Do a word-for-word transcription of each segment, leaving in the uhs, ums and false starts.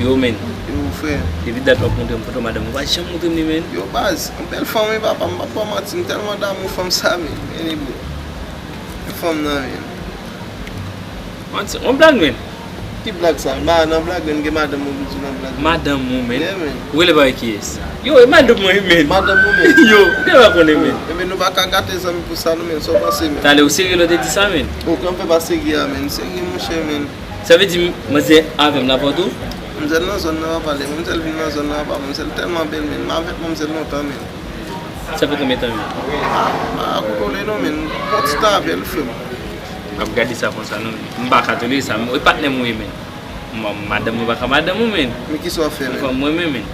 Yo, men. Yo, frè. Depi dat w ap montre m foto madanm ou, pa janm montre m li, men. Yo, baz, yon bèl fanm, wi, papa, m p ap ba w manti, m tèlman damou fanm sa, men. Men li bon. Yon fanm nan, men. Manti, yon blag, men. Ki blag sa? Ba, nan blag, men, gen madanm ou, gen madanm ou, men. Yeah, men. Ou rele pa wè kiyès? Yo, e madanm mwen, men. Madanm ou, men. Yo, ou gen pa konnen, men. Ebyen, nou pa ka gate zanmi pou sa, non, men. Sa w panse, men? Talè, ou serye lè w te di sa, men? Okenn fè pa serye a, men. Serye, monchè, men. Sa vle di manzè avè m la pou tou? Manzè nan zòn nan, papa, lè manzè vin nan zòn nan, papa, manzè tèlman bèl, men. M avèk manzè lontan, men. Sa fè konbyen tan, men? Ah, m pa kontwole non, men. Bon ti tan avè l, frè m. M ap gade sa konsa, non, men. M pa ka tolere sa, men. E patnè m ou ye, men. M, madanm mwen pa ka madanm ou, men. Men kisa w ap fè, men? Fanm mwen, men, men.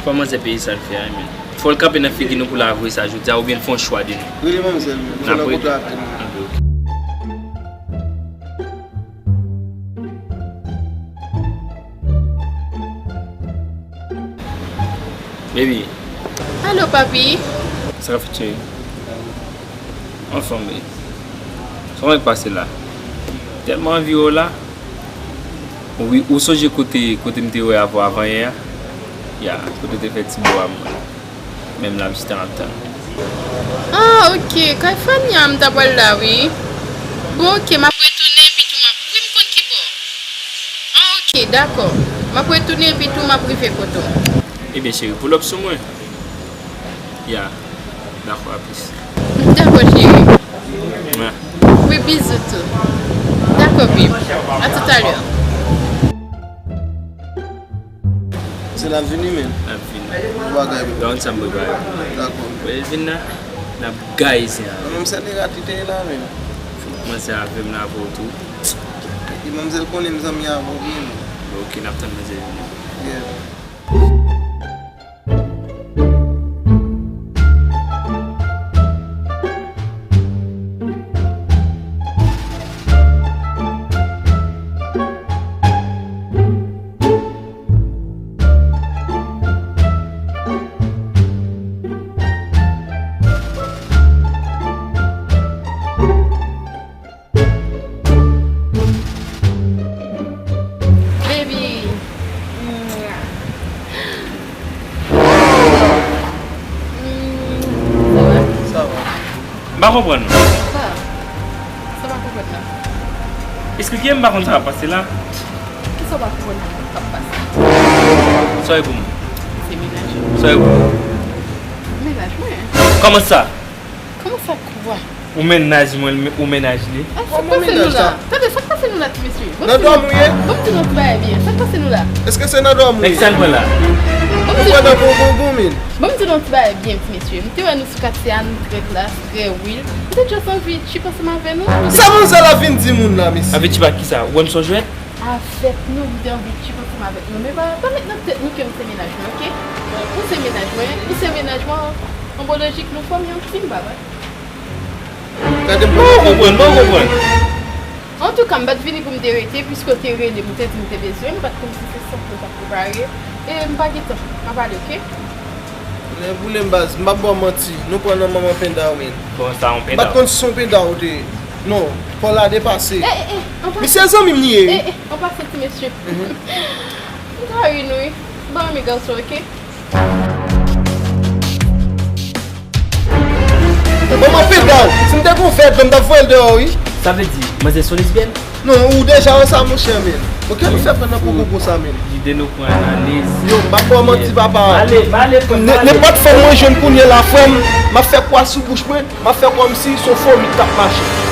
Fò manzè peye sa l fè a, men. Fò l kanpe nan figi nou pou l avwe sa jodi a, oubyen l fè yon chwa de nou. Rele manzè, men. Fò l rankontre avè nou. Anben, oke. Baby. Alo, papi. Sa k ap fèt, cheri? Anfòm, baby. Sa w ap pase la? Tèlman anvi wè w la. Wi, ou sonje kote, kote m te wè avè w avanyè a? Ya, kote w te fè ti bo a mwen. Menm la, m chita m ap tann. Ah, ok. Kay Fania m ta pral la, wi. Bon, ok, m ap retounen, epi tou m ap, wi, m konn ki bò. Ah, ok, dakò. M ap retounen, epi tou m ap rive kote w. Ebyen, cheri, pull up sou mwen. Ya, dakò, a plis. Dakò, cheri. Mwen. Wi, bizou tou. Dakò, babe. A toutalè. Se l ap vini, men. L ap vini. Bon bagay, men. Donk, sa m prepare. Dakò. Lè l vin la, n ap gaye isit la. Manzè li rat li te ye la, men. Fòk manzè avè m la pou tou. Epi manzè konnen m zanmi avè w byen, men. Bon, ok, n ap tann manzè vini. Yeah. Baby. Mm. Sa va? Sa va. M pa konprann. Sa? Sa w pa konprann la? Esplike m, m pa konn sa k ap pase la. Kisa w pa konprann k ap pase? Sa w ye pou mwen? Se mennaj mwen. Sa w ye pou mwen? Mennaj mwen. Kòman sa? Kòman sa kwa? Ou mennaj mwen, ou mennaj li. Ah, sa k pase nou la? Tande, sa k pase nou la, ti mesye? Nan dòmi w ye? Ban m di nou ti bagay byen. Sa k pase nou la? Èske se nan dòmi w ye? Nèg sa l pran la? Ou pran nan pou, pou, pou min. Ban m di nou ti bagay byen, ti mesye. M te wè nou sou katye a, nou trè klas, trè real. M te just anvi chip ansanm avè nou. Sa manzè la vin di moun la, mesye? Anvi chip ak kisa? Ou wè m se yon jwèt? Avèk nou, m te anvi chip ansanm avèk nou. Men pa, pa met nan tèt nou ke m se mennaj mwen, oke? Ou se mennaj mwen, ou se mennaj mwen, an bon lojik, nou fòme yon team, pa vre? Gade m. Mwen konprann, mwen konprann. Antouka, m pa t vini pou m te rete, piske w te rele m, ou te di m te bezwen m, m pa t konn si se sant nou t ap prepare. E m pa gen tan, m ap ale, oke? Lè boule m baz, m p ap ba w manti, nou pran nan manman Pendaw, men. Kòman sa, yon Pendaw? M pa t konn si se yon Pendaw ou te ye. Non, Paul la depase. Eh, eh, eh, an pasan. Misye zanmi m li ye, wi. Eh, eh, an pasan, ti mesye. Mhm. M ta ri nou, wi. M pa renmen gason, oke? Manman Pendaw, si m te gon vèt, m t ap voye l deyò, wi. Sa vle di, manzè se yon lesbyèn? Non, ou deja wè sa, monchè, men. Bon, kè nou fè pran nan pokopoko sa, men. Lide nou pran analiz. Yo, m pa fè w manti, papa. Pale, pale, frè m, pale. Nenpòt fanm mwen jwenn kounye la, frè m, m ap fè kwa sou bouch mwen, m ap fè kòmsi se yon fomi k ap mache.